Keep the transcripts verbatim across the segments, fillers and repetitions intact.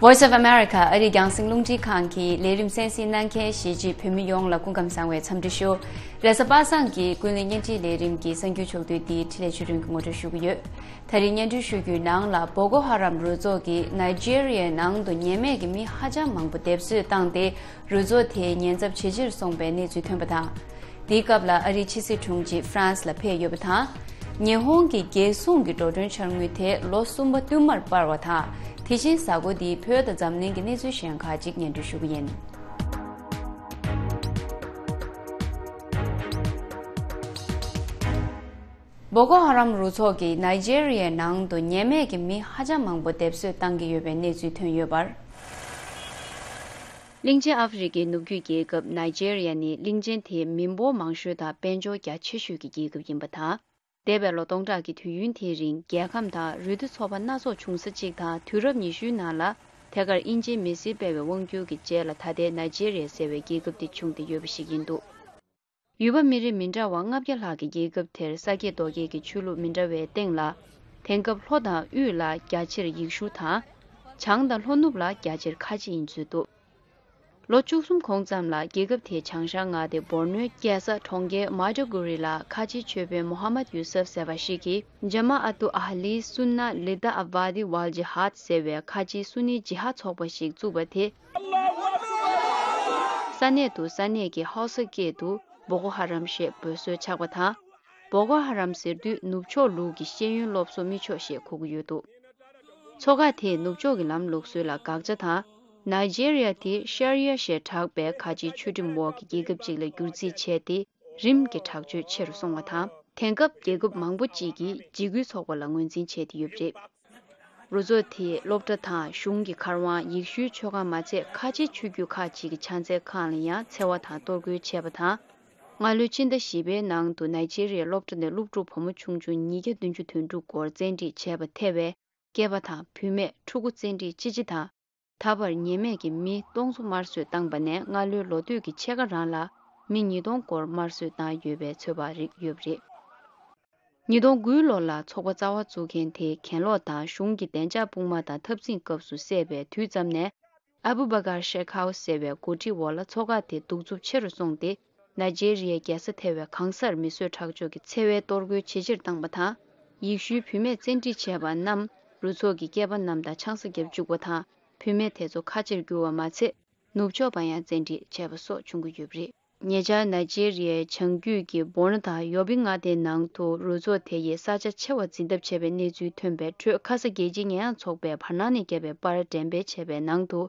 Voice of America ཨ་རིའི་རྒྱང་སྲིང་རླུང་འཕྲིན་ཁང་གི་ལས་རིམ་གསན་གཟིགས་གནང་མཁན་གཞིས་བྱེས་བོད་མི་ཡོངས་ལ་སྐུ་ཁམས་བཟང་བའི་འཚམས་འདྲི་ཞུ། རེས་གཟའ་པ་སངས་ཀྱི་ཀུན་གླེང་བརྙན་འཕྲིན་ལས་རིམ་གྱི་གསར་འགྱུར་ཕྱོགས་བསྡུས་འདི་འཕྲིན་ལས་ཆོས་སྒྲོན་གྱིས་ངོ་སྤྲོད་ཞུ་གི་ཡོད། ད་རིང་སྙན་སྒྲོན་ཞུ་རྒྱུའི་ནང་ལ་བོ་ཀོ་ཧ་རམ་རུ་ཚོགས་ཀྱིས་ནཱི་ཇེ་རི་ཡའི་ནང་དུ་ཉེས་མེད་ཀྱི་མི་ཧ་ཅང་མང་པོ་སྡེབ་གསོད་བཏང་སྟེ་རུ་ཚོགས་དེའི་ཉེན་ཚབས་ཇེ་ཆེར་སོང་བའི་གནས་ཚུལ་ཐོན་པ་དང་། དེའི་སྐབས་ལ་ཨ་རིའི་ཕྱི་སྲིད་དྲུང་ཆེ་ཧྥ་རན་སི་ལ་ཕེབས་ཡོད་པ་དང་། ཉི་ཧོང་གི་རྒྱལ་སྲུང་གི་འགྲོ་གྲོན་འཆར་དངུལ་དེ་ལོ་གསུམ་པ་བསྟུད་མར་སྤར་བ་དང་། དེ་བཞིན་གཟའ་འཁོར་འདིའི་བོད་དང་འཛམ་གླིང་གི་གནས་ཚུལ་གཞན་ཁག་ཅིག་སྙན་སྒྲོན་ཞུ་གི་ཡིན། བོ་ཀོ་ཧ་རམ་རུ་ཚོགས་ཀྱིས་ནཱི་ཇེ་རི་ཡའི་ནང་དུ་ཉེས་མེད་ཀྱི་མི་ཧ་ཅང་མང་པོ་སྡེབ་གསོད་བཏང་གི་ཡོད་པའི་གནས་ཚུལ་ཐོན་ཡོད་པར། གླིང་ཆེན་ཨ་ཧྥེ་རི་ཁའི་ནུབ་རྒྱུད་རྒྱལ་ཁབ་ནཱི་ཇེ་རི་ཡ་ནི་གླིང་ཆེན་དེའི་མི་འབོར་མང་ཤོས་དང་དཔལ་འབྱོར་རྒྱ་ཆེ་ཤོས་ཀྱི་རྒྱལ་ཁབ་ཡིན་པ་དང་། འདས་པའི་ལོ་སྟོང་ཕྲག་གི་དུས་ཡུན་དེའི་རིང་རྒྱལ་ཁམས་དང་རུས་སྡེ་ཚོ་པ་སྣ་ཚོགས་བྱུང་ས་གཅིག་དང་། དུས་རབས་ཉི་ཤུའི་ནང་ལ་དེ་གར་དབྱིན་ཇིའི་མི་སེར་སྤེལ་བའི་དབང་སྒྱུར་གྱི་རྗེས་ལ་ད་ལྟའི་ནཱི་ཇེ་རི་ཡ་ཟེར་བའི་རྒྱལ་ཁབ་དེ་བྱུང་སྟེ་ཡོད་པ་ཞིག་ཡིན་འདུག་ཡུལ་པ་མི་རིགས་མི་འདྲ་བ་ལྔ་བརྒྱ་ལྷག་གི་རྒྱལ་ཁབ་དེར་ས་སྐྱེས་རྡོ་སྐྱེས་ཀྱི་ཆོས་ལུགས་མི་འདྲ་བའི་སྟེང་ལ། དེང་སྐབས་ལྷོ་དང་དབུས་ལ་རྒྱ་ཆེར་ཡེ་ཤུ་དང་། བྱང་དང་ལྷོ་ནུབ་ལ་རྒྱ་ཆེར་ཁ་ཆེ་ཡིན་ཚུལ་འདུག་ལོ་བཅུ་གསུམ་གོང་ཙམ་ལ་རྒྱལ་ཁབ་དེའི་བྱང་ཤར་མངའ་སྡེ་བོར་ནོའི་རྒྱལ་ས་གྲོང་ཁྱེར་མཱ་ཏུ་ཀུ་རི་ལ་ཁ་ཆེའི་ཆོས་དཔོན་མོ་ཧ་མད་ཡུ་སབ་ཟེར་བ་ཞིག་གིས་ཇ་མ་ཨ་ཏུ་ཨ་ཧ་ལི་སུན་ན་ལི་ད་ཨ་བ་དི་ཝལ་ཇི་ཧད་ཟེར་བའི་ཁ་ཆེའི་སུ་ནི་ཇི་ཧ་ཚོགས་པ་ཞིག་བཙུགས་པ་དེ། ས་གནས་དུ་ས་གནས་ཀྱི་ཧའོ་སི་སྐད་དུ་བོ་ཀོ་ཧ་རམ་ཞེས་འབོད་སྲོལ་ཆགས་པ་དང་། བོ་ཀོ་ཧ་རམ་ཟེར་དུས་ནུབ་ཕྱོགས་ལུགས་ཀྱི་ཤེས་ཡོན་སློབ་གསོ་མི་ཆོག་ཞེས་གོ་གི་ཡོད་འདུག་ཚོ་ཁག་དེས་ནུབ་ཕྱོགས་ཀྱི་ལམ་ལུགས་སྲོལ་ལ་དགག་བྱ་དང་། ནཱི་ཇེ་རི་ཡ་དེ་ཤར་ཡ་ཞེས་གྲགས་པའི་ཁ་ཆེའི་ཆོས་ཁྲིམས་འོག་གི་རྒྱལ་ཁབ་ཅིག་ལ་བསྒྱུར་རྩིས་བྱས་ཏེ། རིམ་གྱིས་དྲག་སྤྱོད་ཆེ་རུ་སོང་བ་དང་། དེང་སྐབས་རྒྱལ་ཁབ་མང་པོ་ཅིག་གིས་འཇིགས་སྐུལ་ཚོགས་པ་ལ་ངོས་འཛིན་བྱས་ཏེ་ཡོད་པ་རེད། རུ་ཚོགས་དེས་སློབ་གྲྭ་དང་གཞུང་གི་མཁར་དབང་། ཡེ་ཤུའི་ཆོས་ཁང་མ་ཚད་ཁ་ཆེའི་ཆོས་བརྒྱུད་ཁག་ཅིག་གི་ཕྱག་འཚལ་ཁང་ལ་ཡང་འཚེ་བ་དང་གཏོར་རྒོལ་བྱས་པ་དང་། སྔ་ལོའི་ཕྱི་ཟླ་བཞི་པའི་ནང་དུ་ནཱི་ཇེ་རི་ཡའི་སློབ་གྲྭ་ནས་སློབ་ཕྲུག་བུ་མོ་ཆུང་ཆུང་ཉིས་བརྒྱ་བདུན་ཅུ་དོན་དྲུག་སྐོར་བཙན་ཁྲིད་བྱས་པ་ཐེ་བའི་སྐྱེས་པ་དང་བུད་མེད་ཕྲུ་གུ་བཙན་ཁྲིད་ཅི་ཆེ་དང་། ད་བར་ཉེས་མེད་ཀྱི་མི་སྟོང་ཚོ་དམར་གསོད་བཏང་པ་ནས་སྔ་ལོའི་ལོ་སྟོད་ཀྱི་ཕྱེད་ཀ་རང་ལ་མི་ཉིས་སྟོང་སྐོར་དམར་གསོད་བཏང་ཡོད་པའི་ཚོད་དཔག་རིགས་ཡོད་པ་རེད། ཉིས་སྟོང་དགུའི་ལོ་ལ་ཚོགས་པ་རྩ་བ་བཙུགས་མཁན་དེ་གྱེན་ལོག་དང་གཞུང་གི་བདེ་འཇགས་དཔུང་དམག་དང་འཐབ་འཛིང་སྐབས་སུ་བསད་པའི་དུས་ཙམ་ནས། ཨ་བུ་བ་གར་ཤེ་ཁའོ་ཟེར་བའི་འགོ་ཁྲིད་འོག་ལ་ཚོགས་ཁག་དེ་གདུག་རྩུབ་ཆེ་རུ་སོང་སྟེ། ནཱི་ཇེ་རི་ཡའི་རྒྱལ་ས་ཐེ་བའི་གང་སར་མི་གསོད་ཁྲག་སྦྱོར་གྱི་འཚེ་བའི་གཏོར་རྒོལ་ཇེ་ཆེར་བཏང་པ་དང་། ཡེ་ཤུའི་བུད་མེད་བཙན་ཁྲིད་བྱས་པ་རྣམས་རུ་ཚོགས་ཀྱི་སྐྱེས་པ་རྣམས་དང་ཆང་ས་བརྒྱབ་བཅུག་པ་དང་། བུད་མེད་དེ་ཚོ་ཁ་ཆེར་གྱུར་བ་མ་ཚད། ནུབ་ཕྱོགས་པ་ཡང་བཙན་ཁྲིད་བྱས་པ་སོགས་བྱུང་གི་ཡོད་པ་རེད། ཉེ་ཆར་ནཱི་ཇེ་རི་ཡའི་བྱང་རྒྱུད་ཀྱི་བོར་ནོ་དང་ཡོ་བི་མངའ་སྡེའི་ནང་དུ་རུ་ཚོགས་དེ་ཡིས་ས་ཆ་ཆེ་བ་འཛིན་ཐབས་བྱས་པའི་གནས་ཚུལ་ཐོན་པའི་ཁྲོད། ཁ་ས་རྒྱལ་སྤྱིའི་ཉེས་ཡངས་ཚོགས་པས་བར་སྣང་ནས་བརྒྱབ་པའི་པར་འགྲེམས་སྤེལ་བྱས་པའི་ནང་དུ།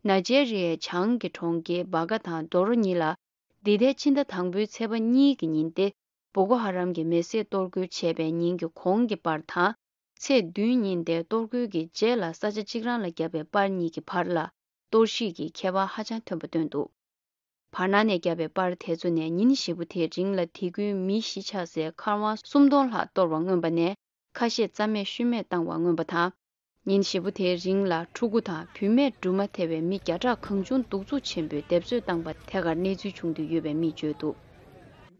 ནཱི་ཇེ་རི་ཡའི་བྱང་གི་གྲོང་ཁྱེར་སྦ་ག་དང་དོ་རོ་གཉིས་ལ། འདི་ཟླའི་ཕྱི་ཟླ་དང་པོའི་ཚེས་པ་གཉིས་ཀྱི་ཉིན་ཏེ། བོ་ཀོ་ཧ་རམ་གྱི་མི་སེར་གཏོར་རྒོལ་བྱས་པའི་ཉིན་གྱི་གོང་གི་པར་དང་། ཚེས་བདུན་ཉིན་ཏེ་གཏོར་རྒོལ་གྱི་རྗེས་ལ་ས་ཆ་གཅིག་རང་ལ་བརྒྱབ་པའི་པར་གཉིས་ཀྱི་བར་ལ། གཏོར་བཤིག་གི་ཁྱད་པར་ཧ་ཅང་ཐོན་པ་བཏོན་འདུག་བར་སྣང་ནས་བརྒྱབ་པའི་པར་དེ་ཚོ་ནས་ཉིན་བཞི་པོ་དེའི་རིང་ལ་དེ་ཁུལ་མི་བཞི་ཆགས་སའི་མཁར་དབང་སུམ་སྟོང་ལྷག་གཏོར་བ་མངོན་པ་ནས། ཁ་ཤས་རྩ་མེད་ཤུལ་མེད་བཏང་བ་མངོན་པ་དང་། ཉིན་བཞི་པོ་དེའི་རིང་ལ་ཕྲུ་གུ་དང་བུད་མེད་སྦྲུམ་མ་ཐེ་བའི་མི་བརྒྱ་ཕྲག་གང་བྱུང་གདུག་རྩུབ་ཆེན་པོས་སྡེབ་གསོད་བཏང་པ་ཐད་ཀར་གནས་ཚུལ་བྱུང་འདུས་ཡོད་པའི་མིས་བརྗོད་འདུག་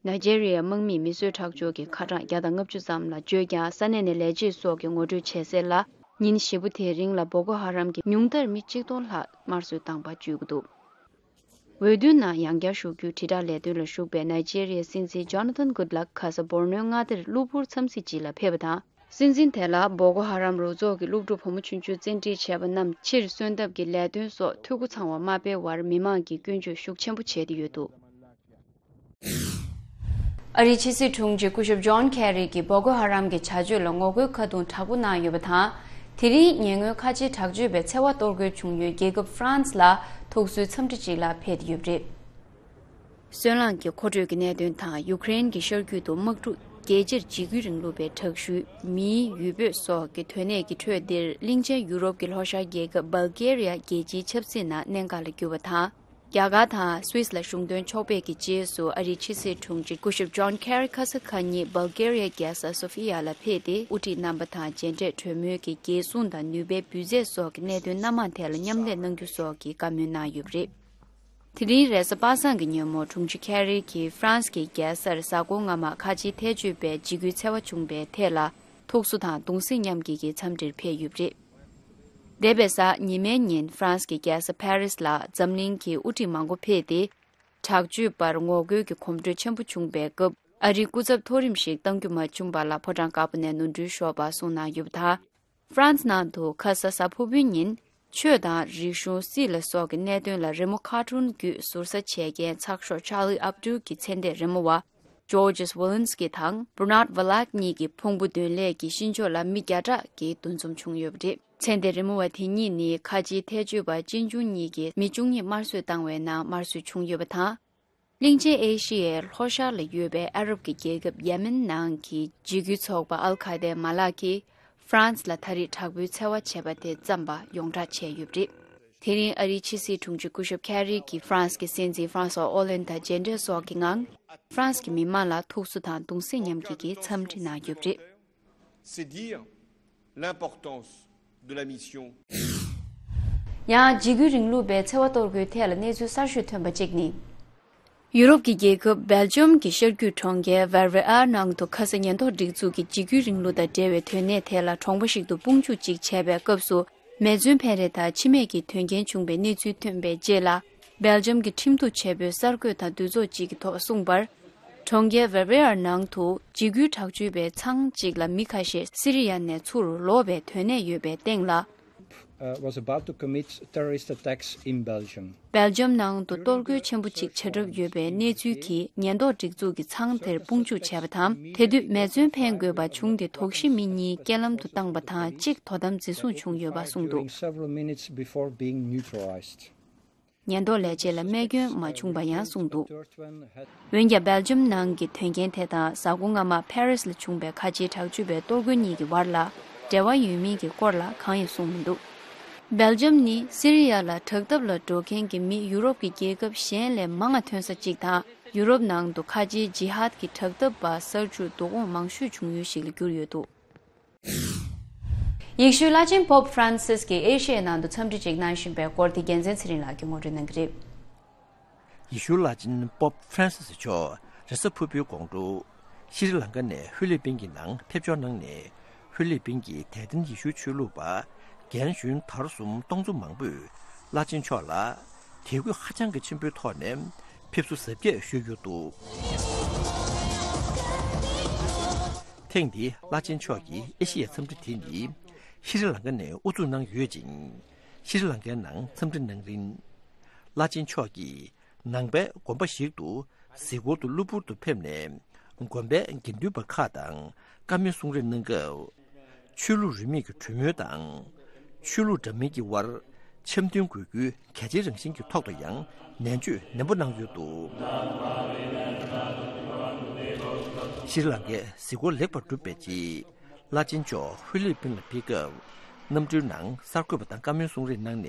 ནཱི་ཇེ་རི་ཡའི་དམག་མིས་མི་གསོད་ཁྲག་སྦྱོར་གྱི་ཁ་གྲངས་བརྒྱ་དང་ལྔ་བཅུ་ཙམ་ལ་བརྗོད་ཀྱང་། ས་གནས་ནས་ལས་བྱེད་སོགས་ཀྱིས་ངོ་སྤྲོད་བྱས་གསལ་ལ། ཉིན་བཞི་པོ་དེའི་རིང་ལ་བོ་ཀོ་ཧ་རམ་གྱིས་ཉུང་མཐར་མི་གཅིག་སྟོང་ལྷག་དམར་གསོད་བཏང་པ་བརྗོད་ཀྱི་འདུག་འོས་བསྡུའི་ནང་ཡང་བསྐྱར་ཞུགས་རྒྱུའི་དྲིལ་བསྒྲགས་ལས་དོན་ལ་ཞུགས་པའི་ནཱི་ཇེ་རི་ཡའི་སྲིད་འཛིན་ཇོ་ན་ཐན་གུད་ལག་ཁ་ས་བོར་ནོའི་མངའ་སྡེར་གློ་བུར་འཚམས་གཟིགས་ཅིག་ལ་ཕེབས་པ་དང་། སྲིད་འཛིན་དེ་ལ་བོ་ཀོ་ཧ་རམ་རུ་ཚོགས་ཀྱི་སློབ་ཕྲུག་བུ་མོ་ཆུང་ཆུང་བཙན་ཁྲིད་བྱས་པ་རྣམས་ཕྱིར་གསོན་ཐབས་ཀྱི་ལས་དོན་སོགས་འཐུས་སྒོ་ཚང་བ་མ་སྤེལ་བར། མི་མང་གིས་སྐྱོན་བརྗོད་ཤུགས་ཆེན་པོ་བྱས་ཏེ་ཡོད་འདུག་ཨ་རིའི་ཕྱི་སྲིད་དྲུང་ཆེ་སྐུ་ཞབས་ཇོན་ཁེ་རི་གིས་བོ་ཀོ་ཧ་རམ་གྱི་བྱ་སྤྱོད་ལ་ངོ་རྒོལ་ཁ་རྡུང་དྲག་པོ་གནང་ཡོད་པ་དང་། དེ་རིང་ཉེ་སྔོན་ཁ་ཆེའི་དྲག་སྤྱོད་པའི་འཚེ་བ་གཏོར་རྒོལ་བྱུང་ཡུལ་རྒྱལ་ཁབ་ཧྥ་རན་སི་ལ་ཐུགས་གསོའི་འཚམས་འདྲི་ཅིག་ལ་ཕེབས་ཏེ་ཡོད་པ་རེད། སོལ་རླངས་ཀྱི་མཁོ་སྤྲོད་ཀྱི་གནད་དོན་དང་། ཡུཀ་རེན་གྱི་ཤར་རྒྱུད་དུ་དམག་འཁྲུག་རྒྱལ་སྤྱིར་འཇིགས་སྐུལ་རིང་ལུགས་པའི་དྲག་ཤུལ། མིའི་ཡུལ་བོད་སོགས་ཀྱི་དོན་གནད་ཀྱི་ཁྲོད་འདིར། གླིང་ཆེན་ཡུ་རོབ་ཀྱི་ལྷོ་ཤར་རྒྱལ་ཁབ་སྦལ་ཀེ་རི་ཡ་རྒྱལ་སྤྱིའི་ཆབ་སྲིད་ནང་གནད་འགག་ལ་གྱུར་བ་དང་། རྒྱ་གར་དང་སུད་སི་ལ་གཞུང་དོན་ཕྱོགས་ཕེབས་ཀྱི་རྗེས་སུ། ཨ་རིའི་ཕྱི་སྲིད་དྲུང་ཆེ་སྐུ་ཞབས་ཇོན་ཁེ་རི་ཁ་ས་ཁ་ཉིན་སྦལ་ཀེ་རི་ཡའི་རྒྱལ་ས་སོ་ཕི་ཡ་ལ་ཕེབས་ཏེ། དབུ་ཁྲིད་རྣམ་པ་དང་མཇལ་འཕྲད་གྲོས་མོལ་གྱིས། རྒྱལ་སྲུང་དང་ནུས་པའི་འབུལ་རྫས་སོགས་ཀྱི་གནད་དོན་སྣ་མང་ཐད་ལ་མཉམ་ལས་གནང་རྒྱུ་སོགས་ཀྱི་བཀའ་མོལ་གནང་ཡོད་པ་རེད། དེ་རིང་རེས་གཟའ་པ་སངས་ཀྱི་ཉིན་མོ། དྲུང་ཆེ་ཁེ་རི་གྱིས་ཧྥ་རན་སི་གི་རྒྱལ་སར་གཟའ་འཁོར་སྔ་མ་ཁ་ཆེའི་ཐེ་ཇུས་པས་འཇིགས་སྐུལ་འཚེ་བ་བྱུང་པའི་ཐད་ལ། ཐུགས་གསོ་དང་གདུང་སེམས་མཉམ་སྐྱེད་ཀྱི་འཚམས་འདྲིར་ཕེབས་ཡོད་པ་རེད། འདས་པའི་གཟའ་ཉི་མའི་ཉིན་ཧྥ་རན་སི་གི་རྒྱལ་ས་ཕ་རི་སི་ལ་འཛམ་གླིང་གི་དབུ་ཁྲིད་མང་པོ་ཕེབས་ཏེ། དྲག་སྤྱོད་པར་ངོ་རྒོལ་གྱི་གོམ་བགྲོད་ཆེན་པོ་བྱུང་བའི་སྐབས། ཨ་རིའི་སྐུ་ཚབ་མཐོ་རིམ་ཞིག་གཏང་རྒྱུ་མ་བྱུང་བ་ལ་ཕོ་བྲང་དཀར་པོ་ནས་ནོར་འཁྲུལ་ཤོར་བ་གསུངས་གནང་ཡོད་པ་དང་། ཧྥ་རན་སི་ནང་དུ་ཁ་ས་གཟའ་ཕུར་བུའི་ཉིན། ཆོས་དང་རིག་གཞུང་། སྲིད་ལ་སོགས་ཀྱི་གནད་དོན་ལ་རི་མོ་ཁ་ཊུན་བརྒྱུད་ཟུར་ཟ་བྱས་མཁན་ཚགས་ཤོག་Charlie Hebdo གི་ཚེ་འདས་རི་མོ་བ། Georges Wolinski དང་Bernard Verlag གཉིས་ཀྱི་ཕུང་པོ་འདོན་ལས་ཀྱི་ཤིང་ཆོག་ལ་མི་བརྒྱ་ཕྲག་གིས་འདུ་འཛོམས་བྱུང་ཡོད་པ་རེད། ཚེ་འདས་རི་མོ་བ་དེ་གཉིས་ནི་ཁ་ཆེའི་ཐལ་སྤྱོད་པ་ཅན་ཅུང་གཉིས་ཀྱིས་མི་བཅུ་གཉིས་དམར་གསོད་བཏང་བའི་ནང་དམར་གསོད་བྱུང་ཡོད་པ་དང་། གླིང་ཆེན་ཨེ་ཤི་ཡའི་ལྷོ་ཤར་ལ་ཡོད་པའི་ཨ་རབ་ཀྱི་རྒྱལ་ཁབ་ཡེ་མེན་ནང་གི་འཇིགས་སྐུལ་ཚོགས་པ་ཨལ་ཁ་ཏའི་མ་ལག་གིས་ཧྥ་རན་སི་ལ་ད་རེས་དྲག་པོའི་འཚེ་བ་བྱས་པ་དེ་བརྩམས་པ་ཡོངས་གྲགས་བྱས་ཡོད་པ་རེད། དེ་རིང་ཨ་རིའི་ཕྱི་སྲིད་དྲུང་ཆེ་སྐུ་ཞབས་ཁེ་རི་གིས་ཧྥ་རན་སི་གི་སྲིད་འཛིན་ཧྥ་རན་སོ་ཨོ་ལན་དང་མཇལ་འཕྲད་སོགས་ཀྱི་ངང་། ཧྥ་རན་སི་གི་མི་མང་ལ་ཐུགས་གསོ་དང་གདུང་སེམས་མཉམ་སྐྱེད་ཀྱི་འཚམས་འདྲི་གནང་ཡོད་པ་རེད། C'est dire l'importance de la mission. ཡང་འཇིགས་སྐུལ་རིང་ལུགས་པའི་འཚེ་བ་གཏོར་རྒོལ་ཐད་ལ་གནས་ཚུལ་གསར་ཤོས་ཐོན་པ་གཅིག་ནི། ཡུ་རོབ་ཀྱི་རྒྱལ་ཁབ་སྦེལ་ཇམ་གྱི་ཤར་རྒྱུད་གྲོང་ཁྱེར་ཝེར་ཝེ་ཨར་ནང་དུ་ཁ་ས་ཉེན་རྟོག་སྒྲིག་འཛུགས་ཀྱིས་འཇིགས་སྐུལ་རིང་ལུགས་དང་འབྲེལ་བའི་དོན་གནད་ཐད་ལ་གྲོང་པ་ཞིག་ཏུ་དཔུང་འཇུག་ཅིག་བྱས་པའི་སྐབས་སུ། མེ་མཚོན་འཕེན་རེས་དང་འཆི་རྨས་ཀྱི་དོན་རྐྱེན་བྱུང་བའི་གནས་ཚུལ་ཐོན་པའི་རྗེས་ལ། སྦེལ་ཇམ་གྱི་ཁྲིམས་གཏུག་བྱེད་པོས་གསར་འགོད་དང་འདུ་ཚོགས་ཅིག་གི་ཐོག་གསུངས་པར། གྲོང་ཁྱེར་ཝེར་ཝེ་ཨར་ནང་དུ་འཇིགས་སྐུལ་དྲག་སྤྱོད་པའི་ཚང་གཅིག་ལ་མི་ཁ་ཤས་སི་རི་ཡ་ནས་ཚུར་ལོག་པའི་དོན་གནད་ཡོད་པའི་སྟེང་ལ། uh, was about to commit terrorist attacks in Belgium. སྦེལ་ཇམ་ནང་དུ་གཏོར་རྒོལ་ཆེན་པོ་གཅིག་བྱ་གྲབས་ཡོད་པའི་གནས་ཚུལ་གྱིས་ཉེན་རྟོག་སྒྲིག་འཛུགས་ཀྱི་ཚང་དེར་དཔུང་འཇུག་བྱས་པ་དང་། དེ་དུས་མེ་མཚོན་འཕེན་དགོས་པ་བྱུང་སྟེ། དོགས་གཞི་མི་གཉིས་རྐྱེན་ལམ་དུ་བཏང་བ་དང་། གཅིག་དོ་དམ་འཛིན་བཟུང་བྱུང་ཡོད་པ་གསུངས་འདུག During several minutes before being neutralized. ཉེན་རྟོག་ལས་བྱེད་ལ་རྨས་སྐྱོན་མ་བྱུང་བ་ཡང་གསུངས་འདུག་འོན་ཀྱང་སྦེལ་ཇམ་ནང་གི་དོན་རྐྱེན་དེ་དང་གཟའ་འཁོར་སྔ་མ་ཕ་རི་སི་ལ་བྱུང་བའི་ཁ་ཆེའི་དྲག་སྤྱོད་པའི་གཏོར་རྒོལ་གཉིས་ཀྱི་བར་ལ་འབྲེལ་བ་ཡོད་མིན་གྱི་སྐོར་ལ་གང་ཡང་གསུངས་མི་འདུག་སྦེལ་ཇམ་ནི་སི་རི་ཡ་ལ་དྲག་འཐབ་ལ་འགྲོ་མཁན་གྱི་མི་ཡུ་རོབ་ཀྱི་རྒྱལ་ཁབ་གཞན་ལས་མང་བ་ཐོན་ས་གཅིག་དང་། ཡུ་རོབ་ནང་དུ་ཁ་ཆེའི་ཇི་ཧཱད་ཀྱི་དྲག་འཐབ་པ་གསར་འཇུག་བདུད་འོང་མང་ཤོས་བྱུང་ཡུལ་ཞིག་ལ་གྱུར་ཡོད་འདུག་ཡེ་ཤུའི་བླ་ཆེན་པོབ་ཧྥ་རན་སིས་ཀྱིས་ཨེ་ཤི་ཡའི་ནང་དུ་འཚམས་འདྲི་ཅིག་གནང་བཞིན་པའི་སྐོར་དེ་རྒྱལ་མཚན་ཚེ་རིང་ལགས་ཀྱིས་ངོ་སྤྲོད་གནང་གི་རེད། ཡེ་ཤུའི་བླ་ཆེན་པོབ་ཧྥ་རན་སིས་མཆོག་རེས་གཟའ་ཕུར་བུའི་དགོང་དྲོ་ཤྲི་ལང་ཀ་ནས་ཧྥི་ལི་པིན་གྱི་ནང་ཕེབས་འབྱོར་གནང་ནས། ཧྥི་ལི་པིན་གྱི་དད་ལྡན་ཡེ་ཤུའི་ཆོས་ལུགས་པ་རྒན་གཞོན་དར་གསུམ་སྟོང་ཚོ་མང་པོས་བླ་ཆེན་མཆོག་ལ་དད་གུས་ཧ་ཅང་གི་ཆེན་པོའི་ཐོག་ནས་ཕེབས་བསུ་གཟབ་རྒྱས་ཞུས་ཡོད་འདུག་ཐེངས་འདིའི་བླ་ཆེན་མཆོག་གི་ཨེ་ཤི་ཡའི་འཚམས་འདྲི་དེ་ནི་ཤྲི་ལང་ཀ་ནས་དབུ་འཛུགས་གནང་ཡོད་ཅིང་། ཤྲི་ལང་ཀའི་ནང་འཚམས་འདྲི་གནང་རིང་། བླ་ཆེན་མཆོག་གིས་ནང་པའི་དགོན་པ་ཞིག་ཏུ་གཟིགས་སྐོར་དུ་གློ་བུར་དུ་ཕེབས་ནས། དགོན་པའི་དགེ་འདུན་པ་ཁག་དང་བཀའ་མོལ་གསུང་རེས་གནང་སྐབས། ཆོས་ལུགས་རིས་མེད་ཀྱི་གྲོས་མོལ་དང་། ཆོས་ལུགས་འདྲ་མིན་གྱི་དབར་འཆམ་མཐུན་དགོས་རྒྱུའི་གལ་ཆེའི་རང་བཞིན་གྱི་ཐོག་ཏུ་ཡང་ནན་བརྗོད་ནན་པོ་གནང་ཡོད་འདུག་ཤྲི་ལང་ཀའི་གཟིགས་སྐོར་ལེགས་པར་གྲུབ་པའི་རྗེས། བླ་ཆེན་མཆོག་ཧྥི་ལི་པིན་ལ་ཕེབས་སྐབས། གནམ་གྲུའི་ནང་གསར་འགོད་པ་དང་བཀའ་མོལ་གསུང་རེས་གནང་ནས།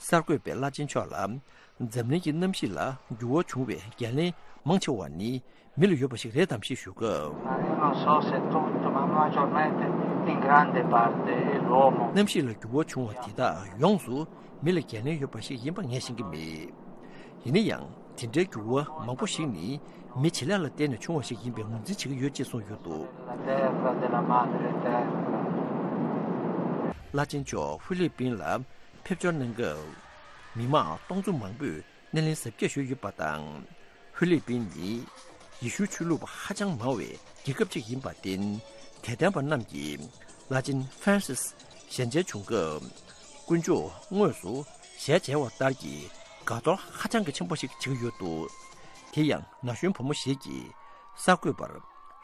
གསར་འགོད་པས་བླ་ཆེན་མཆོག་ལ། འཛམ་གླིང་གི་གནམ་གཤིས་ལ་འགྱུར་བ་བྱུང་བའི་འགན་ལེན་མང་ཆེ་བ་ནི་མི་ལ་ཡོད་པ་ཞིག་རེད་དམ་ཞེས་ཞུ་སྐབས། Ma io non so se tutto, ma maggiormente in grande parte è l'uomo. གནམ་གཤིས་ལ་འགྱུར་བ་བྱུང་བ་དེ་དག་ཡོངས་སུ་མི་ལ་འགན་ལེན་ཡོད་པ་ཞིག་ཡིན་པ་ངས་ཤེས་ཀྱི་མེད། ཡིན་ན་ཡང་། དེ་འདྲའི་འགྱུར་བ་མང་པོ་ཞིག་ནི་མི་བྱེད་ལས་ལ་བརྟེན་ནས་བྱུང་བ་ཞིག་ཡིན་པའི་ངོས་འཛིན་བྱེད་ཀྱི་ཡོད་ཅེས་གསུངས་ཡོད་འདུག La terra della madre terra. བླ་ཆེན་མཆོག་ཧྥི་ལི་པིན་ལ་ཕེབས་འབྱོར་གནང་སྐབས། མི་མང་སྟོང་ཚོ་མང་པོས་སྣེ་ལེན་གཟབ་རྒྱས་ཞུས་ཡོད་པ་དང་། ཧྥི་ལི་པིན་ནི་ཡེ་ཤུའི་ཆོས་ལུགས་པ་ཧ་ཅང་མང་བའི་རྒྱལ་ཁབ་ཅིག་ཡིན་པར་བརྟེན། དད་ལྡན་པ་རྣམས་ཀྱིས་བླ་ཆེན་ཧྥ་རན་སིས་ཞལ་མཇལ་བྱུང་སྐབས། དཀོན་མཆོག་དངོས་སུ་ཞལ་མཇལ་བ་ལྟར་གྱི་དགའ་ཚོར་ཧ་ཅང་གི་ཆེན་པོ་ཞིག་བྱེད་ཀྱི་ཡོད་འདུག་དེ་ཡང་ན་གཞོན་བུ་མོ་ཞིག་གིས་གསར་འགོད་པར་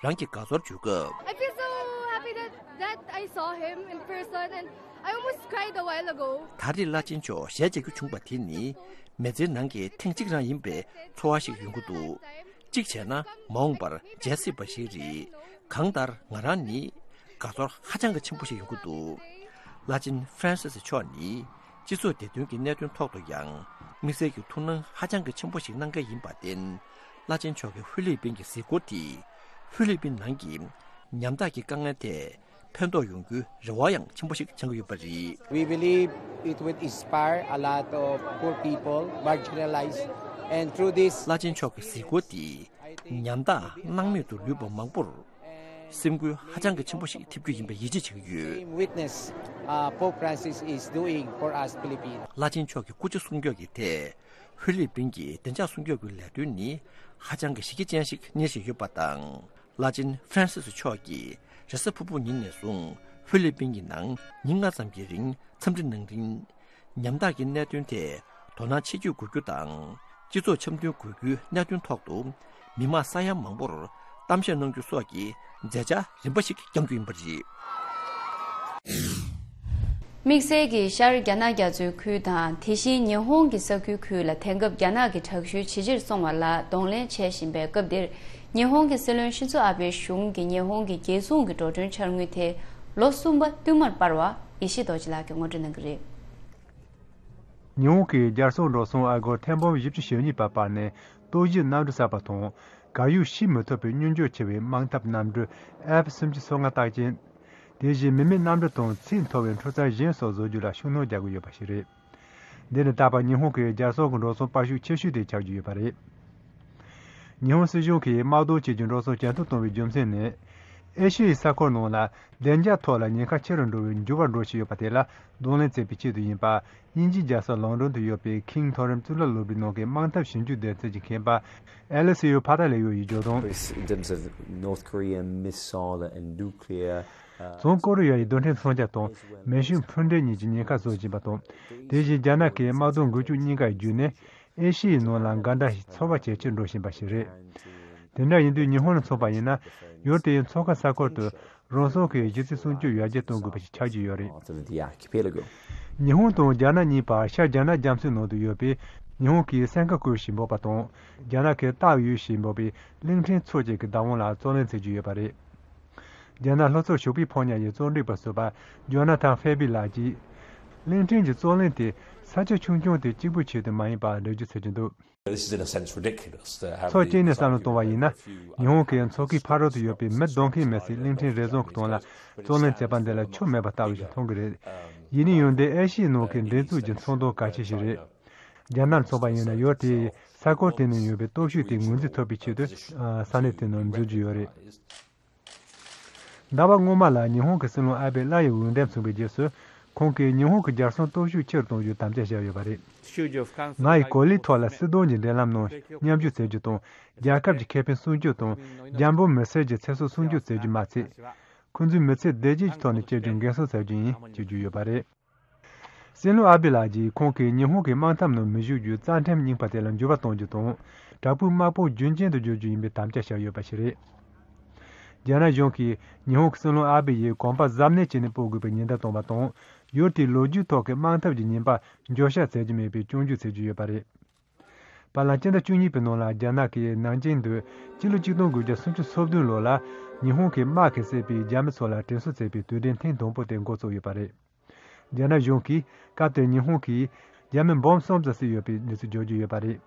རང་གི་དགའ་ཚོར་བརྗོད་སྐབས། I feel so happy that, that I saw him in person and I almost cried a while ago. ད་རེས་བླ་ཆེན་མཆོག་ཞལ་མཇལ་རྒྱུ་བྱུང་བ་དེ་ནི་མི་ཚེའི་ནང་གི་ཐེངས་གཅིག་རང་ཡིན་པའི་ཚོར་བ་ཞིག་ཡོང་གི་འདུག་གཅིག་བྱས་ན་མ་འོངས་པར་མཇལ་སྲིད་པ་ཞིག་རེད། གང་ལྟར་ང་རང་ནི་དགའ་ཚོར་ཧ་ཅང་གི་ཆེན་པོ་ཞིག་ཡོང་གི་འདུག་བླ་ཆེན་ཧྥ་རན་སིས་མཆོག་ནི་སྤྱི་ཚོགས་བདེ་དོན་གྱི་གནད་དོན་ཐོག་ཏུ་ཡང་དམིགས་བསལ་གྱི་ཐུགས་སྣང་ཧ་ཅང་གི་ཆེན་པོ་ཞིག་གནང་མཁན་ཡིན་པར་བརྟེན། བླ་ཆེན་མཆོག་གི་ཧྥི་ལི་པིན་གྱི་གཟིགས་སྐོར་དེས་ཧྥི་ལི་པིན་ནང་གི་ཉམ་ཐག་གི་དཀའ་ངལ་ཐད་ཕན་ཐོགས་ཡོང་རྒྱུའི་རེ་བ་ཡང་ཆེན་པོ་ཞིག་བཅངས་ཀྱི་ཡོད་པ་རེད། We believe it would inspire a lot of poor people, marginalized, and through this བླ་ཆེན་མཆོག་གི་གཟིགས་སྐོར་དེས་ཉམ་ཐག་སྣང་མེད་དུ་ལུས་པ་མང་པོར། སེམས་འགུལ་ཧ་ཅང་གི་ཆེན་པོ་ཞིག་ཐེབས་རྒྱུ་ཡིན་པའི་ཡིད་ཆེས་བྱེད་ཀྱི་ཡོད། Same witness, uh, Pope Francis is doing for us Filipinos. བླ་ཆེན་མཆོག་གི་སྐུ་ཚེ་སྲུང་སྐྱོབ་ཀྱི་ཐད། ཧྥི་ལི་པིན་གྱི་བདེ་འཇགས་སྲུང་སྐྱོབ་ཀྱི་ལས་དོན་ནི་ཧ་ཅང་གི་གཞི་རྒྱ་ཅན་ཞིག་གཉེར་བཞིན་ཡོད་པ་དང་། བླ་ཆེན་ཧྥ་རན་སིས་མཆོག་གིས་རེས་གཟའ་ཕུར་བུ་ཉིན་ནས་བཟུང་ཧྥི་ལི་པིན་གྱི་ནང་ཉིན་ལྔ་ཙམ་གྱི་རིང་འཚམས་འདྲི་གནང་རིང་། ཉམ་ཐག་གི་གནད་དོན་ཐད་དོ་སྣང་ཆེ་བསྐྱེད་དགོས་རྒྱུ་དང་། སྤྱི་ཚོགས་འཆམ་མཐུན་དགོས་རྒྱུའི་གནད་དོན་ཐོག་ཏུ་མི་མང་ས་ཡ་མང་པོར་གཏམ་བཤད་གནང་རྒྱུ་སོགས་ཀྱི་མཛད་འཆར་རིམ་པ་ཞིག་བསྐྱང་རྒྱུ་ཡིན་པ་རེད། དམིགས་བསལ་གྱིས་ཤར་རྒྱ་ནག་རྒྱ་མཚོའི་ཁུལ་དང་དེ་བཞིན་ཉི་ཧོང་གི་ས་ཁུལ་ཁུལ་ལ་དེང་སྐབས་རྒྱ་ནག་གི་དྲག་ཤུགས་ཇེ་ཆེར་སོང་བ་ལ་གདོང་ལེན་བྱེད་བཞིན་པའི་སྐབས་འདིར། ཉི་ཧོང་གི་སྲིད་བློན་ཤིན་ཛོ་ཨ་བྷེ་གཞུང་གིས་ཉི་ཧོང་གི་རྒྱལ་སྲུང་གི་འགྲོ་གྲོན་འཆར་དངུལ་དེ་ལོ་གསུམ་པ་བསྟུད་མར་སྤར་བ་ཡེ་ཤེས་རྡོ་རྗེ་ལགས་ཀྱིས་ངོ་སྤྲོད་གནང་གི་རེད། ཉི་ཧོང་གིས་རྒྱལ་སྲུང་འགྲོ་སོང་ཨ་སྒོར་ཐེར་འབུམ་བཞི་བཅུ་ཞེ་གཉིས་པ་སྤར་ནས་རྟོག་ཞིབ་གནམ་གྲུ་གསར་པ་དང་གར་ཡུག་ཤེས་མི་ཐུབ་པའི་སྙོམས་འཇུག་ཆེ་བའི་དམག་འཐབ་གནམ་གྲུ་ཨེཕ་སུམ་ཅུ་སོ་ལྔ་རྟགས་ཅན། དེ་བཞིན་མི་མེད་གནམ་གྲུ་དང་ཚད་མཐོ་བའི་འཕྲུལ་རྩལ་གཞན་སོགས་བཟོ་རྒྱུ་ལ་ཤུགས་སྣོན་རྒྱག་གི་ཡོད་པ་ཞིག་རེད། འདི་ནི་རྟག་པར་ཉི་ཧོང་གི་རྒྱལ་སྲུང་གི་འགྲོ་སོང་སྤར་ཤུགས་ཆེ་ཤོས་དེ་ཆགས་ཀྱི་ཡོད་པ་རེད། ཉི་ཧོང་སྲིད་གཞུང་གིས་དམག་དོན་བཅས་ཀྱི་འགྲོ་སོང་ཇེ་མཐོར་གཏོང་བའི་རྒྱུ་མཚན་ནི། ཨེ་ཤི་ཡའི་ས་ཁུལ་ནང་ལ་བདེ་འཇགས་ཐོག་ལ་ཉེན་ཁ་ཆེ་རུ་འགྲོ་བའི་འགྱུར་བ་འགྲོ་བཞིན་ཡོད་པ་དེ་ལ་གདོང་ལེན་བྱེད་པའི་ཆེད་དུ་ཡིན་པ། དབྱིན་ཇིའི་རྒྱལ་ས་ལོན་ཌོན་དུ་ཡོད་པའི་ཁིང་མཐོ་རིམ་གཙུག་ལག་སློབ་གྲྭའི་ནང་གི་དམག་འཐབ་ཞིབ་འཇུག་སྡེ་ཚན་གྱི་མཁས་པ་ཨེ་ལི་སི་ཡོ་ཕ་ཏཱ་ལེ་ཡོ་ཡིས་བརྗོད་དོན། In terms of North Korean missile and nuclear, uh, 总ཀོ་རི་ཡ་ཡི་རྡུལ་ཕྲན་མཚོན་ཆ་དང་མེ་ཤུགས་འཕུར་མདེལ་གཉིས་ཀྱི་ཉེན་ཁ་བཟོ་བཞིན་པ་དང་། དེ་བཞིན་རྒྱ་ནག་གིས་དམག་དོན་འགུལ་སྐྱོད་གཉིས་ཀ་བརྒྱུད་ནས་ཨེ་ཤི་ཡའི་ནང་ལ་འགལ་ཟླ་ཚོར་བ་ཇེ་ཆེར་འགྲོ་བཞིན་པ་ཞིག་རེད། དེ་འདྲ་ཡིན་དུས་ཉི་ཧོང་ལ་མཚོན་པ་ཡིན་ན། ཡུལ་དེའི་མཚོ་ཁ་ས་ཁུལ་དུ་རང་སྲུང་གི་གཞི་རྩའི་སྲུང་སྐྱོབ་ཡར་རྒྱས་གཏོང་དགོས་པ་ཞིག་ཆགས་ཀྱི་ཡོད་རེད། Part of the archipelago. ཉི་ཧོང་དང་རྒྱ་ནག་གཉིས་བར་ཤར་རྒྱ་ནག་རྒྱ་མཚོའི་ནང་དུ་ཡོད་པའི་ཉི་ཧོང་གི་སེམས་ཁ་བསྐོར་ཞེས་འབོད་པ་དང་། རྒྱ་ནག་གི་སྟག་ཡུལ་ཞེས་འབོད་པའི་གླིང་ཕྲན་ཚོ་བཅས་ཀྱི་བདག་དབང་ལ་བཙོག་ལེན་བྱེད་ཀྱི་ཡོད་པ་རེད། རྒྱ་ནག་ལྷོ་ཕྱོགས་ཞོགས་པའི་ཕོ་ཉ་ཡི་རྩོམ་སྒྲིག་པ་ཟུར་པ་ཇོ་ན་ཐན་ཧྥེ་བི་ལགས་ཀྱིས། གླིང་ཕྲན་གྱི་བཙོག་ལེན་དེ་ས་ཆ་ཆུང་ཆུང་དེ་གཅིག་པུའི་ཆེད་དུ་མ་ཡིན་པར་འགྲེལ་བརྗོད་བྱེད་ཀྱི་འདུག This is in a sense ridiculous to have མཚོ་སྐྱེས་ནས་བསམ་བློ་གཏོང་བ་ཡིན་ན། ཉི་ཧོང་གི་མཚོ་ཁའི་ཕ་རོལ་དུ་ཡོད་པའི་མི་གདོང་ཁེལ་མེད་སའི་གླིང་ཕྲན་རེ་ཟུང་གི་དོན་ལ་བཙོག་ལེན་བྱེད་པ་འདི་ལ་ཆོ་མེད་པ་ལྟ་བུ་ཞིག་མཐོང་གི་རེད། ཡིན་ནའི་ཡང་འདི་ཨེ་ཤི་ཡའི་ནང་གི་འགྲན་རྩོད་ཀྱི་ཚོང་དོན་གལ་ཆེ་ཞིག་རེད། རྒྱ་ནག་ལ་མཚོན་པ་ཡིན་ན་ཡུལ་དེས་ས་ཁུལ་དེ་ནང་ཡོད་པའི་སྟོབས་ཤུགས་དེ་ངོས་འཛིན་ཐུབ་པའི་ཆེད་དུ་ས་གནས་དེ་ནང་འཛུལ་རྒྱུ་ཡོད་རེད། ཟླ་བ་སྔོན་མ་ལ་ཉི་ཧོང་གི་སྲིད་བློན་ཨ་བྷེ་སླར་ཡང་འོས་འདེམས་བྱུང་བའི་རྗེས་སུ། ཁོང་གིས་ཉི་ཧོང་གི་རྒྱལ་སྲུང་སྟོབས་ཤུགས་ཆེ་རུ་གཏོང་རྒྱུའི་དམ་བཅའ་བཞག་ཡོད་པ་རེད། ང་ཡི་གོ་ལའི་ཐོག་ལ་སྲིད་དོན་གྱི་འབྲེལ་ལམ་ནང་མཉམ་ཞུགས་བྱེད་རྒྱུ་དང་། རྒྱལ་ཁབ་ཀྱི་ཁེ་ཕན་སྲུང་སྐྱོབ་དང་། རྒྱ་འབོད་མི་སེར་གྱི་ཚེ་སྲོག་སྲུང་སྐྱོབ་བྱེད་རྒྱུ་མ་ཚད། ཁོང་ཚོའི་མི་ཚེ་བདེ་སྐྱིད་ཀྱི་ཐོག་ནས་སྐྱེལ་རྒྱུར་འགན་སྲུང་བྱ་རྒྱུ་ཡིན་ཞེས་བརྗོད་ཡོད་པ་རེད། སྲིད་བློན་ཨ་བྷེ་ལགས་ཀྱིས་ཁོང་གིས་ཉི་ཧོང་གི་དམག་འཐབ་ནང་མི་ཞུགས་རྒྱུའི་རྩ་ཁྲིམས་རྙིང་པ་དེ་ལ་འགྱུར་བ་གཏོང་རྒྱུ་དང་། དྲག་པོའི་དམག་དཔུང་རྒྱུན་གཅན་དུ་བསྒྱུར་རྒྱུ་ཡིན་པའི་དམ་བཅའ་བཞག་ཡོད་པ་ཞིག་རེད། རྒྱ་ནག་གཞུང་གིས་ཉི་ཧོང་གི་སྲིད་བློན་ཨ་བྷེ་ཡིས་གོམ་པ་གཟབ་ནན་བྱས་ནས་སྤོ་དགོས་པའི་ཉེན་བརྡ་བཏང་བ་དང་། ཡུལ་དེའི་ལོ་རྒྱུས་ཐོག་གི་དམག་འཐབ་ཀྱི་ཉེན་པ་འགྱོད་བཤགས་བྱེད་རྒྱུ་མེད་པའི་སྐྱོན་བརྗོད་བྱེད་ཀྱི་ཡོད་པ་རེད། བར་ལམ་སྤྱི་ཟླ་བཅུ་གཉིས་པའི་ནང་ལ་རྒྱ་ནག་གིས་ནན་ཅིང་དུ་སྤྱི་ལོ་ཆིག་སྟོང་དགུ་བརྒྱ་སུམ་ཅུ་སོ་བདུན་ལོ་ལ་ཉི་ཧོང་གི་དམག་གིས་བསད་པའི་རྒྱ་མི་ཚོ་ལ་དྲན་གསོ་བྱེད་པའི་དུས་དྲན་ཐེངས་དང་པོ་དེ་འགོ་བཙུགས་ཡོད་པ་རེད། རྒྱ་ནག་གཞུང་གིས་སྐབས་དེར་ཉི་ཧོང་གིས་རྒྱ་མི་འབུམ་གསུམ་ཙམ་བསད་ཡོད་པའི་གནས་ཚུལ་བརྗོད་ཀྱི་ཡོད་པ་རེད།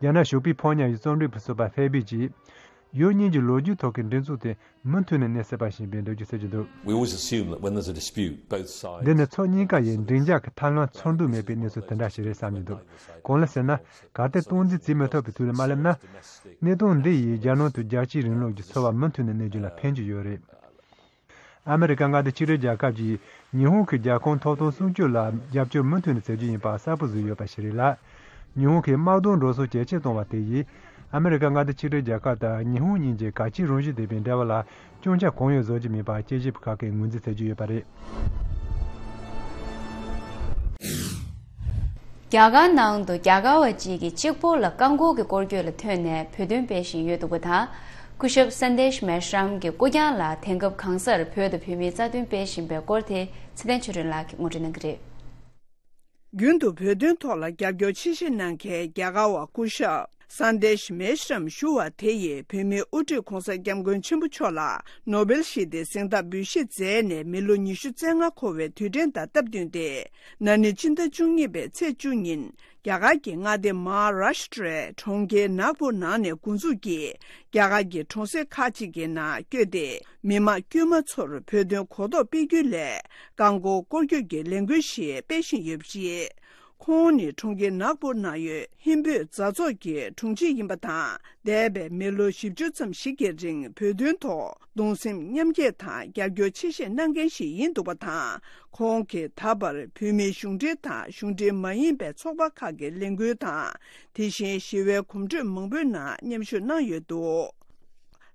རྒྱ་ནག་ཞོགས་པའི་ཕོ་ཉ་ཡི་རྩོམ་སྒྲིག་པ་ཟུར་པ་ཧྥེ་བི་ཅིས། ཡུལ་གཉིས་ཀྱི་ལོ་རྒྱུས་ཐོག་གི་འགྲན་རྩོད་དེ་མུ་མཐུད་ནས་གནས་སྲིད་པ་ཞིག་ཡིན་པའི་འགྲེལ་བརྗོད་བྱེད་ཀྱི་འདུག We always assume that when there's a dispute, both sides འདི་ནི་མཚོ་གཉིས་ཀ་ཡི་འགྲན་ཚབས་ཀྱི་ཐབས་ལམ་ཚོར་འདུ་མེད་པའི་གནས་ཚུལ་དེ་འདྲ་ཞིག་རེད་བསམ་གྱི་འདུག་གང་ལ་ཟེར་ན། གལ་ཏེ་སྟངས་འཛིན་བྱེད་མི་ཐུབ་པའི་དུས་ལ་མ་སླེབས་ན། གནས་སྟངས་འདི་ཡིས་རྒྱལ་ནང་དུ་རྒྱལ་སྤྱིའི་རིང་ལུགས་ཀྱི་འཚོ་བ་མུ་མཐུད་ནས་གནས་རྒྱུ་ལ་ཕན་གྱི་ཡོད་རེད། ཨ་མེ་རི་ཀ་མངའ་སྡེ་ཆིག་སྒྲིལ་རྒྱལ་ཁབ་ཀྱིས་ཉི་ཧོང་གི་རྒྱལ་ཁོངས་ཐོབ་ཐང་སྲུང་སྐྱོབ་ལ་རྒྱབ་སྐྱོར་མུ་མཐུད་ནས་བྱེད་རྒྱུ་ཡིན་པ་གསལ་པོ་བཟོས་ཡོད་པ་ཞིག་རེད་ལ། ཉི་ཧོང་གིས་དམག་དོན་འགྲོ་སོང་ཇེ་ཆེར་གཏོང་བ་དེ་ཡིས་ཨ་མེ་རི་ཀ་མངའ་སྡེ་ཆིག་སྒྲིལ་རྒྱལ་ཁབ་དང་ཉི་ཧོང་གཉིས་ཀྱི་གལ་ཆེའི་རང་བཞིན་ལྡན་པའི་འབྲེལ་བ་ལ་སྐྱོན་ཆ་གང་ཡང་བཟོ་རྒྱུ་མིན་པ་དཔྱད་ཞིབ་པ་ཁག་གིས་ངོས་འཛིན་བྱེད་ཀྱི་ཡོད་པ་རེད། རྒྱ་གར་ནང་དུ་རྒྱ་གར་བ་གཅིག་གིས་གཅིག་པོ་ལ་རྐང་འཁོར་གྱི་སྐོར་སྐྱོད་ལ་ཐོན་ནས་བོད་དོན་སྤེལ་བཞིན་ཡོད་འདུག་པ་དང་། སྐུ་ཞབས་སན་དེཤ་མེ་ཤྲམ་གྱི་སྐུ་རྐྱང་ལ་དེང་སྐབས་གང་སར་བོད་དང་བོད་མིའི་རྩ་དོན་སྤེལ་བཞིན་པའི་སྐོར་དེ་ཚེ་བརྟན་ཆོས་སྒྲོན་ལགས་ཀྱིས་ངོ་སྤྲོད་གནང་གི་རེད། རྒྱུན་དུ་བོད་དོན་ཐོག་ལ་རྒྱབ་སྐྱོར་ཆེ་བཞེས་གནང་མཁན་རྒྱ་གར་བ་སྐུ་ཞབས་སན་དེཤ་མེ་ཤྲམ་ཞུ་བ་དེ་ཡིས་བོད་མིའི་དབུ་ཁྲིད་༸གོང་ས་༸སྐྱབས་མགོན་ཆེན་པོ་མཆོག་ལ་ནོ་བེལ་ཞི་བདེའི་གཟེངས་རྟགས་འབུལ་བཞེས་མཛད་ནས་མི་ལོ་ཉི་ཤུ་རྩ་ལྔ་འཁོར་བའི་དུས་དྲན་དང་སྟབས་བསྟུན་ཏེ། ན་ནིང་སྤྱི་ཟླ་བཅུ་གཉིས་པའི་ཚེས་བཅུ་ཉིན་རྒྱ་གར་གྱི་མངའ་སྡེ་མ་ཧཱ་རཱ་ཤི་ཏྲའི་གྲོང་ཁྱེར་ནཱག་པུར་ནང་ནས་འགོ་འཛུགས་ཀྱིས་རྒྱ་གར་གྱི་གྲོང་གསེབ་ཁག་ཅིག་གི་ནང་བསྐྱོད་དེ། མི་མང་དཀྱུས་མ་ཚོར་བོད་དོན་གོ་རྟོགས་སྤེལ་རྒྱུའི་སླད་རྐང་འཁོར་སྐོར་སྐྱོད་ཀྱི་ལས་འགུལ་ཞིག་སྤེལ་བཞིན་ཡོད་པ་རེད། ཁོང་ནི་གྲོང་ཁྱེར་ནག་པུར་ནང་ཡོད་ཧིན་བོད་མཛའ་ཚོགས་ཀྱི་དྲུང་ཆེ་ཡིན་པ་དང་། འདས་པའི་མི་ལོ་བཞི་བཅུ་ཙམ་ཞིག་གི་རིང་བོད་དོན་ཐོག་གདུང་སེམས་མཉམ་སྐྱེད་དང་རྒྱབ་སྐྱོར་ཆེ་བཞེས་གནང་མཁན་ཞིག་ཡིན་འདུག་པ་དང་། ཁོང་གིས་ད་བར་བོད་མིའི་གཞུང་འབྲེལ་དང་གཞུང་འབྲེལ་མ་ཡིན་པའི་ཚོགས་པ་ཁག་གི་ལས་འགུལ་དང་། དེ་བཞིན་ཞི་བའི་གོམ་བགྲོད་མང་པོའི་ནང་མཉམ་ཞུགས་གནང་ཡོད་འདུག་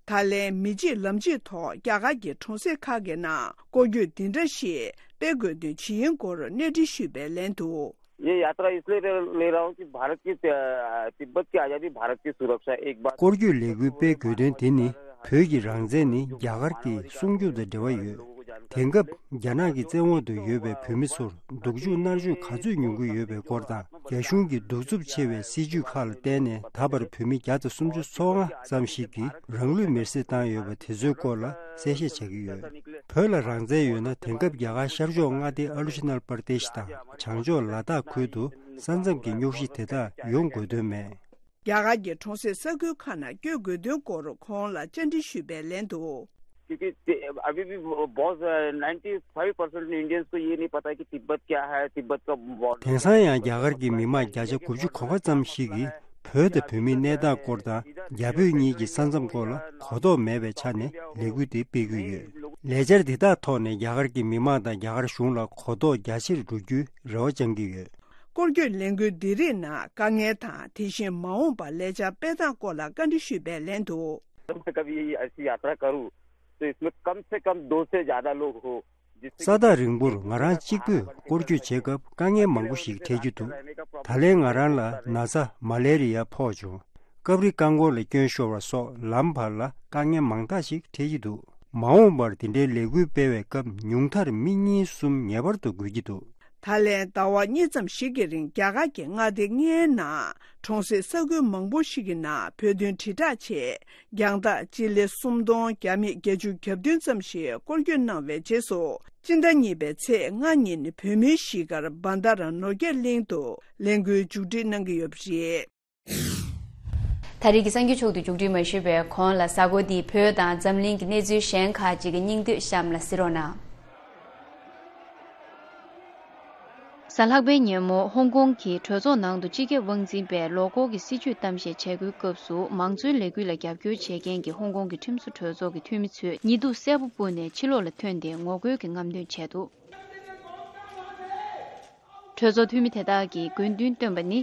ད་ལན་མི་གཅིག་ལམ་གཅིག་ཐོག་རྒྱ་གར་གྱི་གྲོང་གསེབ་ཁག་གི་ནང་སྐོར་སྐྱོད་འདི་འདྲ་ཞིག་སྤེལ་དགོས་དོན་ཇི་ཡིན་སྐོར་གནས་འདྲི་ཞུས་པའི་ལན་དུ། ये यात्रा इसलिए ले रहा हूँ कि भारत की, अ, तिब्बत की आज़ादी, भारत की सुरक्षा एक बार। སྐོར་སྐྱོད་ལས་འགུལ་སྤེལ་དགོས་དོན་དེ་ནི། བོད་ཀྱི་རང་བཙན་ནི་རྒྱ་གར་གྱི་སྲུང་སྐྱོབ་དང་འབྲེལ་བ་ཡོད། དེང་སྐབས་རྒྱ་ནག་གི་བཙན་འོག་ཏུ་ཡོད་པའི་བོད་མི་ཚོར་སྡུག་སྦྱོང་མནར་གཅོད་ག་ཚོད་མྱོང་གི་ཡོད་པའི་སྐོར་དང་། རྒྱ་གཞུང་གི་གདུག་རྩུབ་ཆེ་བའི་སྲིད་བྱུས་ཁག་ལ་བརྟེན་ནས་ད་བར་བོད་མི་བརྒྱ་དང་སུམ་ཅུ་སོ་ལྔ་ཙམ་ཞིག་གིས་རང་ལུས་མེར་སྲེག་བཏང་ཡོད་པ་དེ་ཚོའི་སྐོར་ལ་གསལ་བཤད་བྱ་གི་ཡོད། བོད་ལ་རང་བཙན་ཡོད་ན། དེང་སྐབས་རྒྱ་གར་ཤར་ཕྱོགས་མངའ་སྡེ་ཨ་རུ་ཆུ་ནལ་པར་ཏེ་ཤི་དང་བྱང་ཕྱོགས་ལ་དྭགས་ཁུལ་དུ་ས་མཚམས་ཀྱི་རྙོག་གཞི་དེ་དག་ཡོང་དགོས་དོན་མེད། རྒྱ་གར་གྱི་གྲོང་གསེབ་ས་ཁུལ་ཁག་ནང་བསྐྱོད་དགོས་དོན་སྐོར་ཁོང་ལ་བཅར་འདྲི་ཞུས་པའི་ལན་དུ། क्योंकि ते-, अभी भी बहुत, अ, नाइंटी फ़ाइव परसेंट इंडियंस को ये नहीं पता कि तिब्बत क्या है, तिब्बत का बॉर्डर དེང་སང་ཡང་རྒྱ་གར་གྱི་མི་མང་བརྒྱ་ཆ་དགུ་བཅུ་གོ་ལྔ་ཙམ་ཞིག་གིས་བོད་དང་བོད་མིའི་གནས་སྟངས་སྐོར་དང་རྒྱ་བོད་གཉིས་ཀྱི་ས་མཚམས་སྐོར་ལ་གོ་རྟོགས་མེད་པའི་ཆ་ནས་ལས་འགུལ་དེ་སྤེལ་གྱི་ཡོད། ལས་འཆར་འདི་དག་ཐོག་ནས་རྒྱ་གར་གྱི་མི་མང་དང་རྒྱ་གར་གཞུང་ལ་གོ་རྟོགས་རྒྱ་ཆེར་འགྲོ་རྒྱུའི་རེ་བ་བཅང་གི་ཡོད། སྐོར་སྐྱོད་ལས་འགུལ་འདི་རིགས་ནང་དཀའ་ངལ་དང་། དེ་བཞིན་མ་འོངས་པར་ལས་འཆར་སྤེལ་སྟངས་སྐོར་ལ་བཀའ་འདྲི་ཞུས་པའི་ལན་དུ། मैं कभी ऐसी यात्रा करूँ, तो इसमें कम से कम दो से ज्यादा लोग हो, जिससे ས་ཐག་རིང་པོར་ང་རང་གཅིག་པུས་སྐོར་སྐྱོད་བྱེད་སྐབས་དཀའ་ངལ་མང་པོ་ཞིག་འཕྲད་རྒྱུ་འདུག་ད་ལན་ང་རང་ལ་ན་ཚ་མ་ལེ་རི་ཡ་ཕོག་བྱུང་། སྐབས་རེ་རྐང་འཁོར་ལ་སྐྱོན་ཤོར་བ་སོགས་ལམ་བར་ལ་དཀའ་ངལ་མང་དག་ཞིག་འཕྲད་ཀྱི་འདུག་མ་འོངས་པར་འདི་འདྲའི་ལས་འགུལ་སྤེལ་བའི་སྐབས་ཉུང་མཐར་མི་གཉིས་གསུམ་ངེས་པར་དུ་དགོས་ཀྱི་འདུག་ད་ལན་ཟླ་བ་གཉིས་ཙམ་ཞིག་གི་རིང་རྒྱ་གར་གྱི་མངའ་སྡེ་ལྔའི་ནང་གྲོང་གསེབ་ས་ཁུལ་མང་པོ་ཞིག་གི་ནང་བོད་དོན་དྲིལ་བསྒྲགས་ཆེད་རྒྱང་ཐག་སྤྱི་ལེ་སུམ་སྟོང་བརྒྱ་མེད་བརྒྱད་ཅུ་གྱ་བདུན་ཙམ་ཞིག་སྐོར་སྐྱོད་གནང་བའི་རྗེས་སུ། སྤྱི་ཟླ་གཉིས་པའི་ཚེས་ལྔ་ཉིན་བོད་མིའི་གཞིས་སྒར་བྷན་དྷ་ར་ནོར་རྒྱས་གླིང་དུ་ལས་འགུལ་མཇུག་སྒྲིལ་གནང་གི་ཡོད་པ་རེད། ད་རེས་ཀྱི་གསར་འགྱུར་ཕྱོགས་བསྡུས་མཇུག་སྒྲིལ་མ་ཞུས་པའི་གོང་ལ་གཟའ་འཁོར་འདིའི་བོད་དང་འཛམ་གླིང་གི་གནས་ཚུལ་གཞན་ཁག་ཅིག་གི་སྙིང་བསྡུས་གཤམ་ལ་གཟིགས་རོགས་གནང་། གཟའ་ལྷག་པའི་ཉིན་མོ་ཧོང་ཀོང་གི་གྲོས་ཚོགས་ནང་དུ་སྤྱི་ཁྱབ་དབང་འཛིན་པས་ལོ་འཁོར་གྱི་སྲིད་བྱུས་གཏམ་བཤད་བྱ་རྒྱུའི་སྐབས་སུ། མང་གཙོའི་ལས་འགུལ་ལ་རྒྱབ་སྐྱོར་བྱེད་མཁན་གྱི་ཧོང་ཀོང་གི་ཁྲིམས་བཟོ་གྲོས་ཚོགས་ཀྱི་འཐུས་མི་ཚོས་ཉི་གདུགས་སེར་པོ་སྤུངས་ནས་ཕྱི་ལོགས་ལ་ཐོན་ཏེ་ངོ་རྒོལ་གྱི་རྔམ་སྟོན་བྱས་འདུག་གྲོས་ཚོགས་འཐུས་མི་དེ་དག་གིས་དགོས་འདུན་བཏོན་པ་ནི།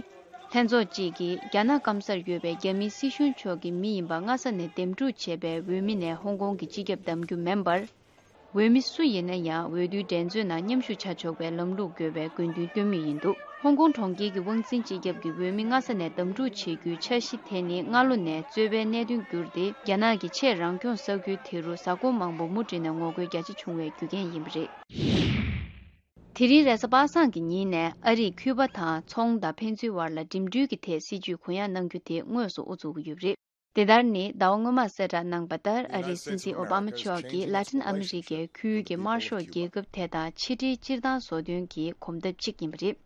ལྷན་ཚོགས་གཅིག་གིས་རྒྱ་ནག་སྐམ་སར་ཡོད་པའི་རྒྱ་མིའི་སྲིད་གཞུང་ཕྱོགས་ཀྱི་མི་ཡིན་པ་སྔ་ས་ནས་འདེམས་སྒྲུག་བྱས་པའི་འོས་མི་ནས་ཧོང་ཀོང་གི་སྤྱི་ཁྱབ་བདམས་རྒྱུ་མིན་པར། འོས་མི་སུ་ཡིན་ན་ཡང་འོས་བསྡུའི་འགྲན་རྩོད་ནང་མཉམ་ཞུགས་བྱ་ཆོག་པའི་ལམ་ལུགས་དགོས་པའི་དགོས་འདུན་བཏོན་མུས་ཡིན་འདུག་ཧོང་ཀོང་གྲོང་ཁྱེར་གྱི་དབང་འཛིན་སྤྱི་ཁྱབ་ཀྱི་འོས་མི་སྔ་ས་ནས་བདམས་སྒྲུག་བྱེད་རྒྱུའི་འཆར་གཞི་དེ་ནི་སྔ་ལོ་ནས་རྩོད་པའི་གནད་དོན་གྱུར་ཏེ། རྒྱ་ནག་གི་ཆེས་རང་སྐྱོང་ས་ཁུལ་དེ་རུ་གཟའ་འཁོར་མང་པོ་མུ་འབྲེལ་ནས་ངོ་རྒོལ་རྒྱ་ཆེ་བྱུང་བའི་རྒྱུ་རྐྱེན་ཡིན་པ་རེད། དེ་རིང་རེས་གཟའ་པ་སངས་ཀྱི་ཉིན་ནས་ཨ་རིས་ཁུ་པ་དང་ཚོང་དང་ཕན་ཚུན་བར་ལ་འགྲིམ་འགྲུལ་གྱི་ཐད་སྲིད་ཇུས་གུ་ཡངས་གནང་རྒྱུ་དེ་དངོས་སུ་དབུ་འཛུགས་ཀྱི་ཡོད་པ་རེད། དེ་ལྟར་ནི་ཟླ་བ་སྔོན་མར་གསལ་བསྒྲགས་གནང་པ་ལྟར། ཨ་རིའི་སྲིད་འཛིན་ཨོ་བྷ་མ་མཆོག་གིས་ལ་ཏིན་ཨ་མི་རི་ཀའི་ཁུལ་གྱི་དམར་ཤོག་རྒྱལ་ཁབ་དེ་དང་ཕྱི་འབྲེལ་སྤྱིར་བཏང་བཟོ་འདོན་གྱི་གོམ་སྟབས་གཅིག་ཡིན་པ་རེད།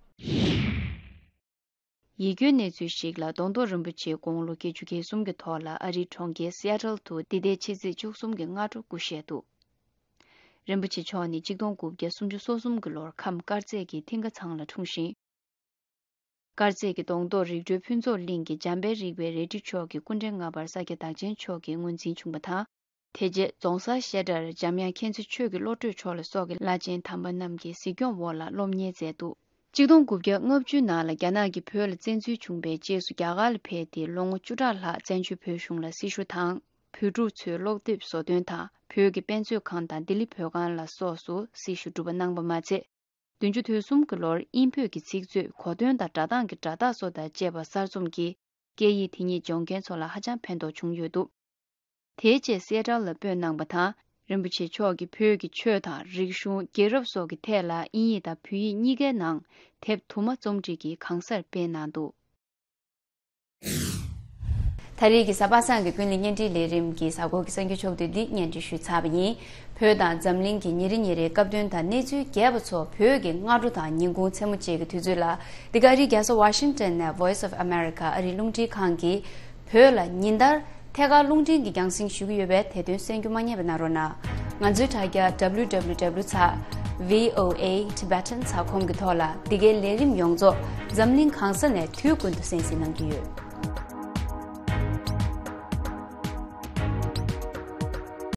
ཡིད་སྐྱོའི་གནས་ཚུལ་ཞིག་ལ། གདོང་ཐོག་རིན་པོ་ཆེའི་དགུང་ལོ་བརྒྱད་ཅུ་གྱ་གསུམ་གྱི་ཐོག་ལ་ཨ་རིའི་གྲོང་ཁྱེར་སི་ཨེ་ཊལ་དུ་འདི་ཟླའི་ཕྱི་ཚེས་བཅུ་གསུམ་གྱི་སྔ་དྲོ་སྐུ་གཤེགས་འདུག་རིན་པོ་ཆེ་མཆོག་ནི་གཅིག་སྟོང་དགུ་བརྒྱ་སུམ་ཅུ་སོ་གསུམ་གྱི་ལོར་ཁམས་དཀར་མཛེས་ཀྱི་མཐིང་ག་ཚང་ལ་འཁྲུངས་ཤིང་། དཀར་མཛེས་ཀྱི་གདོང་ཐོག་རིག་གྲོལ་ཕུན་ཚོགས་གླིང་གི་འཇམ་དཔལ་རིག་པའི་རལ་གྲི་མཆོག་གི་སྐུ་ཕྲེང་ལྔ་པར་ས་སྐྱ་བདག་ཆེན་མཆོག་གིས་ངོས་འཛིན་བྱུང་བ་དང་། དེ་རྗེས་རྫོང་སར་བཤད་གྲྭར་འཇམ་དབྱངས་མཁྱེན་བརྩེ་ཆོས་ཀྱི་བློ་གྲོས་མཆོག་ལ་སོགས་ཀྱི་བླ་ཆེན་དམ་པ་རྣམས་ཀྱི་གཟིགས་སྐྱོང་འོག་ལ་སློབ་གཉེར་མཛད་འདུག་གཅིག་སྟོང་དགུ་བརྒྱ་ལྔ་བཅུ་ནང་ལ་རྒྱ་ནག་གིས་བོད་ལ་བཙན་འཛུལ་བྱུང་བའི་རྗེས་སུ་རྒྱ་གར་ལ་ཕེབས་ཏེ་ལོ་ངོ་བཅུ་ཕྲག་ལྷག་བཙན་བྱོལ་བོད་གཞུང་ལ་སྲི་ཞུ་དང་། བོད་ཕྲུག་ཚོའི་སློབ་དེབ་བཟོ་འདོན་དང་། བོད་ཀྱི་དཔེ་མཛོད་ཁང་དང་ལྡི་ལི་བོད་ཁང་ལ་སོགས་སུ་སྲི་ཞུ་གྲུབ་པ་གནང་པ་མ་ཚད། བདུན་ཅུ་དོན་གསུམ་གྱི་ལོར་དབྱིན་བོད་ཀྱི་ཚིག་མཛོད། གོ་སྟོན་དང་སྒྲ་གདངས་ཀྱི་སྒྲ་རྟགས་སོགས་དང་བཅས་པ་གསར་རྩོམ་གྱིས་སྐད་ཡིག་དེ་ཉིད་སྦྱོང་མཁན་ཚོ་ལ་ཧ་ཅང་ཕན་ཐོགས་བྱུང་ཡོད་འདུག་དེའི་རྗེས་སི་ཨེ་ཊལ་ལ་སྤོས་གནང་བ་དང་། རིན་པོ་ཆེ་མཆོག་གིས་བོད་ཀྱི་ཆོས་དང་རིག་གཞུང་། རྒྱལ་རབས་སོགས་ཀྱི་ཐད་ལ་དབྱིན་ཡིག་དང་བོད་ཡིག་གཉིས་ཀའི་ནང་དེབ་དུ་མ་རྩོམ་སྒྲིག་གིས་གང་སར་སྤེལ་གནང་འདུག་ད་རེས་ཀྱི་གཟའ་པ་སངས་ཀྱི་ཀུན་གླེང་བརྙན་འཕྲིན་ལས་རིམ་གྱི་གཟའ་འཁོར་གྱི་གསར་འགྱུར་ཕྱོགས་བསྡུས་འདི་སྙན་སྒྲོན་ཞུས་ཚར་བ་ཡིན། བོད་དང་འཛམ་གླིང་གི་ཉིན་རེ་ཉིན་རེའི་སྐབས་དོན་དང་གནས་ཚུལ་རྒྱས་པ་ཚོ་བོད་ཀྱི་སྔ་དྲོ་དང་ཉིན་གུང་མཚན་མོ་བཅས་ཀྱི་དུས་ཚོད་ལ། འདི་ག་ཨ་རིའི་རྒྱལ་ས་ཝ་ཤིང་ཊོན་ནས་Voice of America ཨ་རིའི་རླུང་འཕྲིན་ཁང་གིས་བོད་ལ་ཉིན་ལྟར་ཐད་ཀར་རླུང་འཕྲིན་གྱི་རྒྱང་སྲིང་ཞུ་གི་ཡོད་པས། དེ་དོན་གསན་རྒྱུ་མ་བསྙེལ་བ་གནང་རོགས་གནང་། ང་ཚོའི་དྲ་རྒྱ་W W W ཚེག་ V O A Tibetan ཚགས་ཁང་གི་ཐོག་ལ་འདི་གའི་ལས་རིམ་ཡོངས་རྫོགས་འཛམ་གླིང་གང་ས་ནས་དུས་ཀུན་ཏུ་གསན་གཟིགས་གནང་གི་ཡོད།